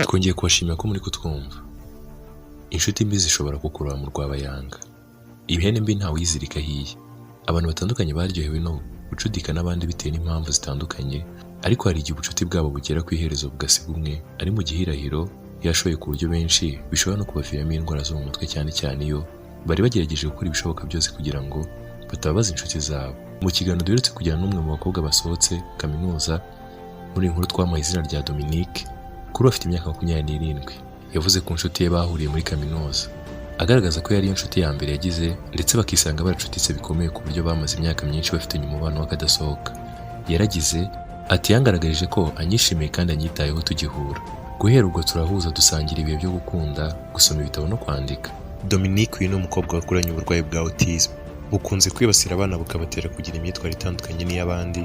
Twongeye kubashimira ko muri kutwumva. Inshuti mbi zishobora kukuroha mu rwabayanga. Ihene mbi ntawe uyizirika ahiye. Abantu batandukanye baryohewe no gucudika n'abandi bitewe n'impamvu zitandukanye, ariko hari igihe ubucuti bwabo bugera ku iherezo bugasiga umwe ari mu gihirahiro, yashoye ku buryo benshi bishobora no kubaviramo indwara zo mu mutwe, cyane cyane iyo bari bagerageje gukora ibishoboka byose kugira ngo batababaza inshuti zabo. Mu kiganiro duherutse kugirana n'umwe mu bakobwa basohotse kaminuza, muri iyi nkuru twamuhaye izina rya Dominique, kuri ubu afite imyaka 27, yavuze ku nshuti ye bahuriye muri kaminuza, agaragaza ko yari yo nshuti ya mbere yagize, ndetse bakisanga baracutitse bikomeye ku buryo bamaze imyaka myinshi bafitanye umubano w'akadasohoka. Yaragize ati: "Yangaragarije ko anyishimiye kandi anyitayeho tugihura. Guhera ubwo turahuza, dusangira ibihe byo gukunda gusoma ibitabo no kwandika." Dominique uyu ni umukobwa wakuranye uburwayi bwa autism, bukunze kwibasira abana bukabatera kugira imyitwarire itandukanye n'iy'abandi,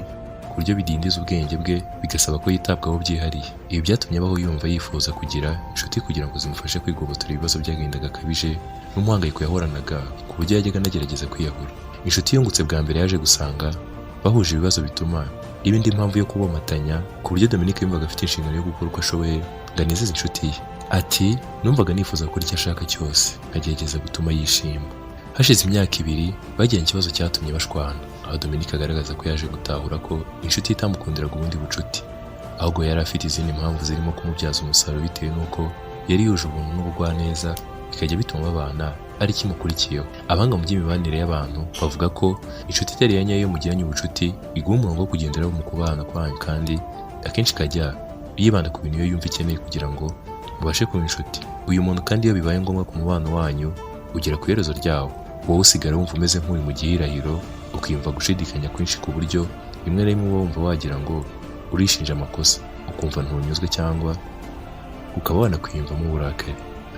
ku buryo bidindiza ubwenge bwe, bigasaba ko yitabwaho byihariye. Ibi byatumye abaho yumva yifuza kugira inshuti kugira ngo zimufashe kwigobotora ibibazo by'agahinda gakabije n'umuhangayiko yahoranaga, ku buryo yajyaga anagerageza kwiyahura. Inshuti yungutse bwa mbere yaje gusanga bahuje ibibazo, bituma iba indi mpamvu yo kubomatanya, ku buryo Dominique yumvaga afite inshingano yo gukora uko ashoboye ngo anezeze inshuti ye. Ati: "Numvaga nifuza gukora icyo ashaka cyose, nkagerageza gutuma yishima." Hashize imyaka 2 bagiranye ikibazo cyatumye bashwana, aho Dominique agaragaza ko yaje gutahura ko inshuti ye itamukundiraga ubundi bucuti, ahubwo yari afite izindi mpamvu zirimo kumubyaza umusaruro bitewe n'uko yari yuje ubuntu n'ubugwaneza, bikajya bituma babana ari kimukurikiyeho. Abahanga mu by'imibanire y'abantu bavuga ko inshuti itari iya nyayo iyo mugiranye ubucuti iguha umurongo wo kugenderaho mu kubana kwanyu, kandi akenshi ikajya yibanda ku bintu iyo yumva ikeneye kugira ngo mubashe kuba inshuti. Uyu muntu kandi, iyo bibaye ngombwa ku mubano wanyu ugera ku iherezo ryawo, wowe usigara wumva umeze nk'uri mu gihirahiro, ukiyumva gushidikanya kwinshi, ku buryo rimwe na rimwe uba wumva wagira ngo urishinja amakosa, ukumva ntunyuzwe, cyangwa ukaba wanakwiyumvamo uburakari.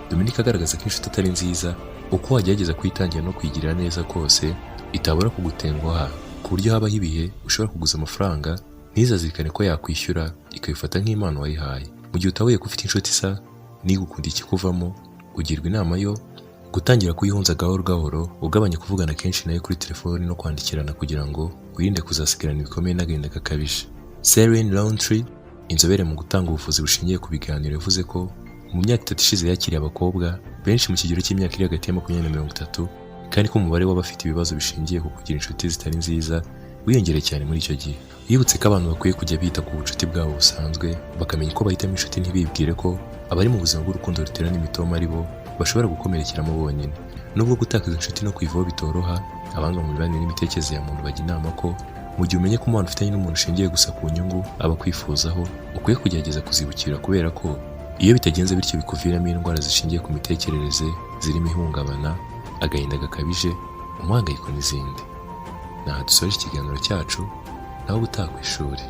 Dominique agaragaza ko inshuti atari nziza, uko wagerageza kuyitangira no kuyigirira neza kose, itabura kugutenguha, ku buryo habaho ibihe ushobora kuguza amafaranga ntizazirikane ko yakwishyura, ikabifata nk'impano wayihaye. Mu gihe utahuye ko ufite inshuti isa n'igukunda ikikuvamo, ugirwa inama yo gutangira kuyihunza gahoro gahoro, ugabanya kuvugana kenshi nayo kuri telefoni no kwandikirana, kugira ngo wirinde kuzasigarana ibikomere n'agahinda gakabije. Serene Rowntree, inzobere mu gutanga ubuvuzi bushingiye ku biganiro, yavuze ko mu myaka 3 ishize yakiriye abakobwa benshi mu kigero cy'imyaka iri hagati ya 20 na 30, kandi ko umubare w'abafite ibibazo bishingiye ku kugira inshuti zitari nziza wiyongereye cyane muri icyo gihe. Yibutse ko abantu bakwiye kujya bita ku bucuti bwabo busanzwe, bakamenya uko bahitamo inshuti, ntibibwire ko abari mu buzima bw'urukundo ruterana imitoma ari bo bashobora gukomerekeramo bonyine. Nubwo gutakaza inshuti no kuyivaho bitoroha, abahanga mu mibanire n'imitekerereze ya muntu bajya inama ko mu gihe umenye ko umubano ufitanye n'umuntu ushingiye gusa ku nyungu aba akwifuzaho, ukwiye kugerageza kuzibukira, kubera ko iyo bitagenze bityo bikuviramo indwara zishingiye ku mitekerereze zirimo ihungabana, agahinda gakabije, umuhangayiko n'izindi. Aha dusoje ikiganiro cyacu, naho ubutaha ku ishuri.